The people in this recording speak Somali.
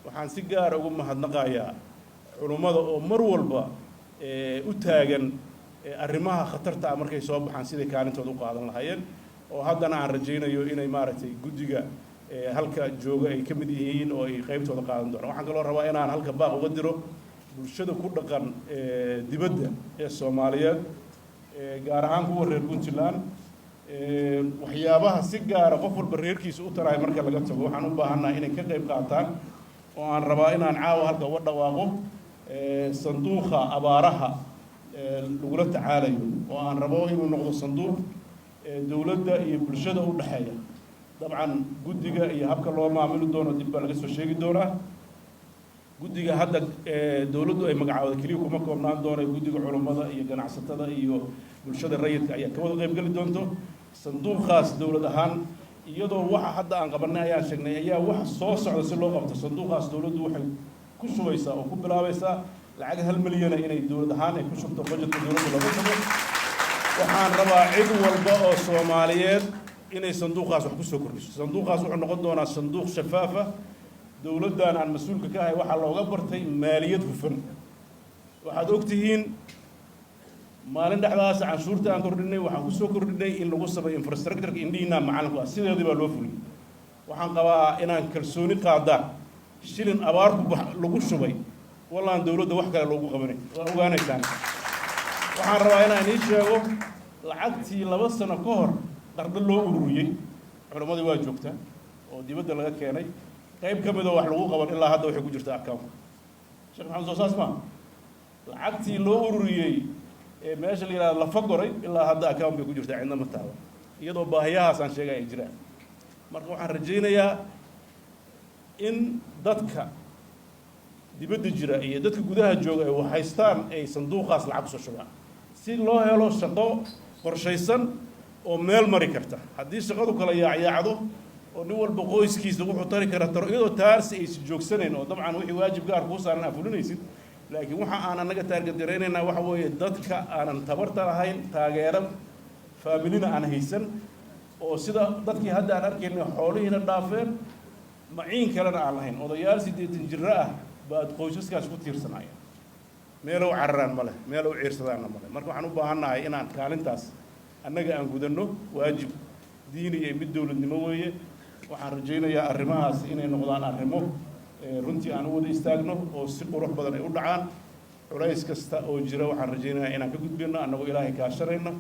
Waxaan si gaara ugu mahadnaqayaa culummada oo mar walba u taagan arrimaha khatarta ah markay soo baxaan siday kaalintooda u qaadan lahaayeen, oo haddana aan rajaynayo inay, maaragtay, guddiga halka jooga ay ka mid yihiin oo ay qaybtooda qaadan doonaan. Waxaan kaloo rabaa inaan halka baaq uga diro bulshada ku dhaqan dibadda ee Soomaaliyeed, gaar ahaan kuwa reer Puntland. Waxyaabaha si gaara qof walba reerkiisa u tarahay marka laga tago, waxaan u baahannahay inay ka qayb qaataan oo aan rabaa inaan caawa halka uga dhawaaqo sanduuqa abaaraha lagula tacaalayo, oo aan rabo inuu noqdo sanduuq dowladda iyo bulshada u dhexeeya. Dabcan, guddiga iyo habka loo maamuli doono dib baa laga soo sheegi doonaa. Guddiga hadda dowladdu ay magacaawda keliya kuma koobnaan doono. Guddiga culummada iyo ganacsatada iyo bulshada rayidka ayaa ka wada qaybgeli doonto sanduuqaas. Dowlad ahaan, iyadoo waxa hadda aan qabanay ayaan sheegnay, ayaa waxa soo socda si loo qabto sanduuqaas, dowladdu waxay ku shubaysaa oo ku bilaabaysaa lacag 1 milyana inay dowlad ahaan ay ku shubto budgetka dowladda looga shubo. Waxaan rabaa cid walba oo Soomaaliyeed inay sanduuqaas wax kusoo kordhiso. Sanduuqaas wuxuu noqon doonaa sanduuq shafaafa. Dowladdan aan mas-uulka ka ahay waxaa looga bartay maaliyad hufan. Waxaad og tihiin, maalin dhexdaas canshuurta aan kordhinay waxaan kusoo kordhinay in lagu sameeyo infrastructureka. Indhihiinaa macalinku ah, sideedii baa loo fuliyey. Waxaan qabaa inaan kalsooni qaadaan, shilin abaar ku bax lagu shubay wallaan dowladda wax kale loogu qabanay waa ogaanaysaan. Waxaan rabaa inaan ii sheego lacagtii 2 sano ka hor Qardho loo ururiyey, culammadii waa joogtaa, oo dibadda laga keenay, qayb ka midoo wax lagu qaban ilaa hadda waxay ku jirtaa accountka. Sheekh Maxamed, soo saas maa? Lacagtii loo ururiyey ee meesha la yidhahdo lafa goray ilaa hadda account bay ku jirtaa, cidna ma taaba, iyadoo baahiyahaas aan sheegay ay jiraan. Marka waxaan rajaynayaa in dadka dibadda jira iyo dadka gudaha jooga ay haystaan ay sanduuqaas lacag kusoo shubaan si loo helo shaqo qorshaysan oo meel mari karta. Haddii shaqadu kala yaacyaacdo oo nin walba qoyskiisa wuxuu tari kara taro, iyadoo taarsi aysi joogsanayn oo dabcan wixii waajib gaar kuu saaran aa fulinaysid, laakiin waxa aan annaga target garaynaynaa waxa weeye dadka aanan tabarta lahayn, taageero faamilina aan haysan, oo sida dadkii hadda aan arkayna xoolihiina dhaafeen, maciin kalena aan lahayn. Odayaal 80 jiro ah baad qoysaskaas ku tiirsanaya, meelow cararaan ma leh, meelow ciirsadaanna ma leh. Marka waxaan u baahannahay inaan kaalintaas annaga aan gudanno. Waajib diini iyo mid dowladnimo weeye. Waxaan rajaynayaa arrimahaas inay noqdaan arrimo runtii aan u wada istaagno oo si qurux badan ay u dhacaan. Culays kasta oo jira waxaan rajaynayaa inaan ka gudbino annagoo Ilaahay kaashanayno.